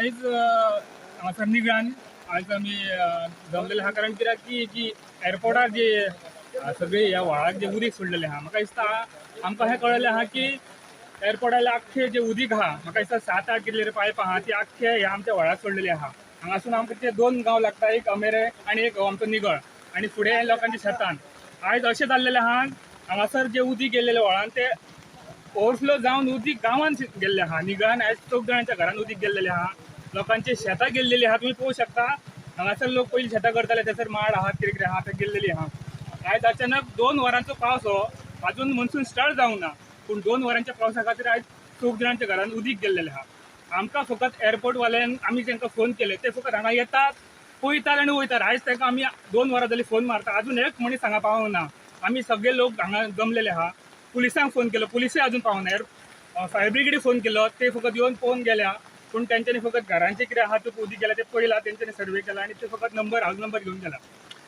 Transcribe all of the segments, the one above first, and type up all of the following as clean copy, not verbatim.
आयज हांगासर निगळान आयज आमी जमलेले आहा, कारण कित्याक की जी एअरपोर्टार जी सगळी ह्या व्हाळाक जे उदीक सोडलेलें आहा, म्हाका दिसता आमकां हें कळ्ळेलें आहा की एअरपोर्टाले आख्खे जे उदीक आहा, म्हाका दिसता 7-8 कितले पायप आहा, ती आख्खे ह्या आमच्या व्हाळाक सोडलेली आहा. हांगासून आमकां ते 2 गांव लागता, एक अमेरे आनी एक आमचो निगळ, आनी फुडें लोकांच्या शेतान. आयज अशें जाल्लेलें आहा, हांगासर जे उदीक गेल्लेलें व्हाळान ते ओवरफ्लो जावन उदीक गांवांत गेल्लें आहा. निगळान आयज 4 जाणांच्या घरान उदीक गेल्लेलें आहा, लोकांचे शेतां गेल्लेली आहा. तुमी पळोवंक शकता हांगासर लोक पयलीं शेतां करताले, थंयसर माड आहात, कितें कितें आहा, ते गेल्लेली आहा. आयज अचानक 2 वरांचो पावस हो अजून मनसून स्टार्ट जावंक ना, पूण 2 वरांच्या पावसा खातीर आयज 4 जाणांच्या घरान उदीक गेल्लेलें आहा. आमकां फकत एअरपोर्टवाल्यान आमी तांकां फोन केले, ते फकत हांगा येतात, पळयतात आनी वयतात. आयज तांकां आमी 2 वरां जालीं फोन मारता, अजून एक मनीस हांगा पावोंक ना. आमी सगळे लोक हांगा जमलेले आहा. पुलिसांक फोन केलो, पुलिसूय अजून पावना. फायर ब्रिगेडीक फोन केलो, ते फकत येवन पळोवन गेल्या, पूण तेंच्यांनी फकत घरांचे कितें आहा ते उदीक गेल्या ते पळयला, तेंच्यांनी सर्वे केला आनी ते फकत नंबर हावज नंबर घेवन गेला.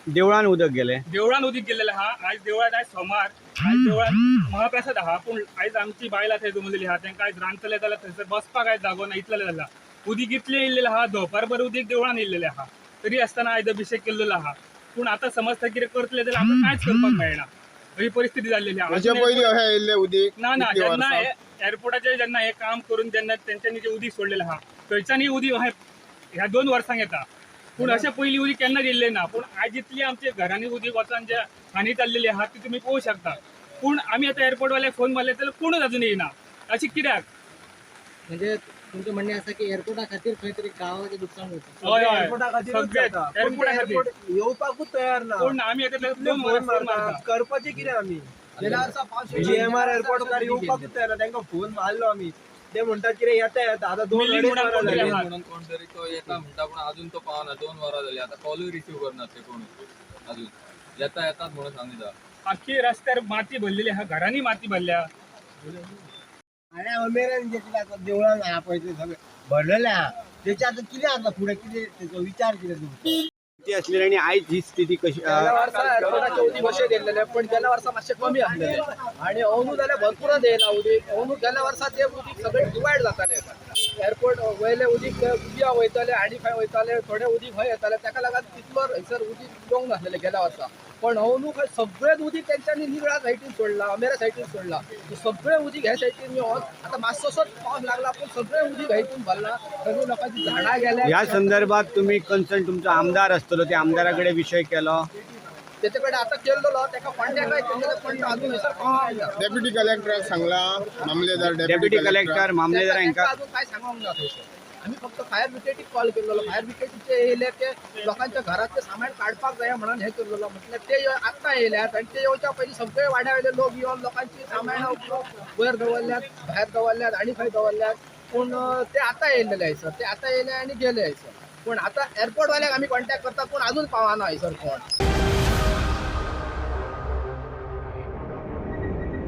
देवळान उदक गेलें, देवळान उदीक गेल्लेलें आहा. आयज देवळान आयज सोमार, आयज देवळान महाप्रसाद आहा, पूण आयज आमची बायलां थंय जमलेली आहा, तांकां आयज रांदतले जाल्यार थंयसर बसपाक आयज जागो ना, इतलें जाला. उदीक इतलें येयल्लेलें आहा, धोंपरभर उदीक देवळान येयल्लेलें आहा, तरी आसतना आयज अभिशेक केल्लेलो आहा. पूण आतां समज थंय कितें करतले जाल्यार आमकां कांयच करपाक मेळना, अशी परिस्थिती जाल्लेली आहा. म्हणजे पयलीं अशें येयल्लें उदीक ना ना, इतलीं जेन्ना वर्सां? एअरपोर्टाचेर जेन्ना हें काम करून जेन्ना तेंच्यांनी जें उदीक सोडलेलें आहा, थंयच्यानय उदीक अशें ह्या 2 वर्सांक येता, पूण अशें पयलीं उदीक केन्ना येयल्लें ना. पूण आयज इतली आमच्या घरांनी उदीक वचोन जे हानी जाल्लेली आहा ती तुमी पळोवंक शकता. पूण आमी आतां एअरपोर्टवाल्याक फोन मारले जाल्यार कोणूच अजून येयना, अशें कित्याक? म्हणजे तुमचें म्हणणें आसा की एअरपोर्टा खातीर खंय तरी गांवाचें नुकसान जाता. हय हय, एअरपोर्टा खातीरूच सगळें जाता. पूण एअरपोर्टा ते खातीर. एअरपोर्ट येवपाकूच तयार ना. पूण आमी आतां कितले 2 फोन वरां फोन मारता, मारता. करपाचें कितें आमी? गेल्या वर्सा पावस जीएमआर एअरपोर्टार येवपाकूच तयार ना, तांकां फोन मारलो आमी, ते म्हणटात कितें येता येता. आतां 2 मिलिंद अडेच म्हणून वरां कोण तरी जालीं. आहा. म्हणून कोण तरी तो येता म्हणटा, पूण अजून तो पावना. 2 वरां जाली आतां, कॉलूय रिसीव करना ते कोण अजून. येता येतात म्हणून सांगिता. आख्खी रस्त्यार माती भरलेली आहा, घरांनी माती भरल्या. आनी अमेरान जे कितें आसा देवळान आहा पळय ते सगळें भरलेलें आहा, तेचे आतां कितें आसा फुडें, कितें तेचो विचार कितें तुमचो? स्थिती आसलेली आनी आयज ही स्थिती कशी? गेल्या वर्सा एअरपोर्टाचें उदीक अशें गेल्लेलें, पण गेल्या वर्सा मातशें कमी आसलेलें आनी अंदू जाल्यार भरपूरच येयला उदीक. अंदू गेल्या वर्सा तें उदीक सगळें डिवायड जातालें, एअरपोर्ट वयलें उदीक उदया वयतालें आनी खंय वयतालें, थोडें उदीक खंय येतालें, ताका लागून तितलो हयसर उदीक येवंक नासलेलें गेल्या वर्सा. पण अंदू खंय सगळेंच उदीक तेंच्यांनी निगळा सायडीन सोडलां, अमेरा सायडीन सोडलां, सगळें उदीक ह्या सायडीन येवन आतां मातसोसोच पावस लागला, पूण सगळें उदीक हयतून भरलां, सगळीं लोकांची झाडां गेल्या. ह्या संदर्भात तुम्ही कन्सर्न तुमचो आमदार आसतलो, त्या आमदारा कडेन विशय केलो? तेचे कडेन आतां केल्लो, ताका कॉन्टेक्ट केल्लो, पण तो अजून हयसर पावोंक ना. डेप्युटी कलेक्टराक सांगला, मामलेदार, डेप्युटी कलेक्टर, मामलेदार तांकां हांकां अजून काय सांगोंक ना थंयसर. आमी फक्त फायर ब्रिगेडीक कॉल केल्लो, फायर ब्रिगेडीचे येयले ते लोकांच्या घरांतलें सामान काडपाक जाय म्हणून हें केल्लो. म्हटल्यार ते आत्तां येयल्यात आनी ते येवच्या पयलीं सगळे वाड्या वयले लोक येवन लोकांची सामानां वयर दवरल्यात, भायर दवरल्यात आनी खंय दवरल्यात. पूण ते आतां येयल्लेले हयसर, ते आतां येयले आनी गेले हयसर. पूण आतां एअरपोर्टवाल्याक आमी कॉन्टेक्ट करतात, पूण अजून पावना हयसर कोण.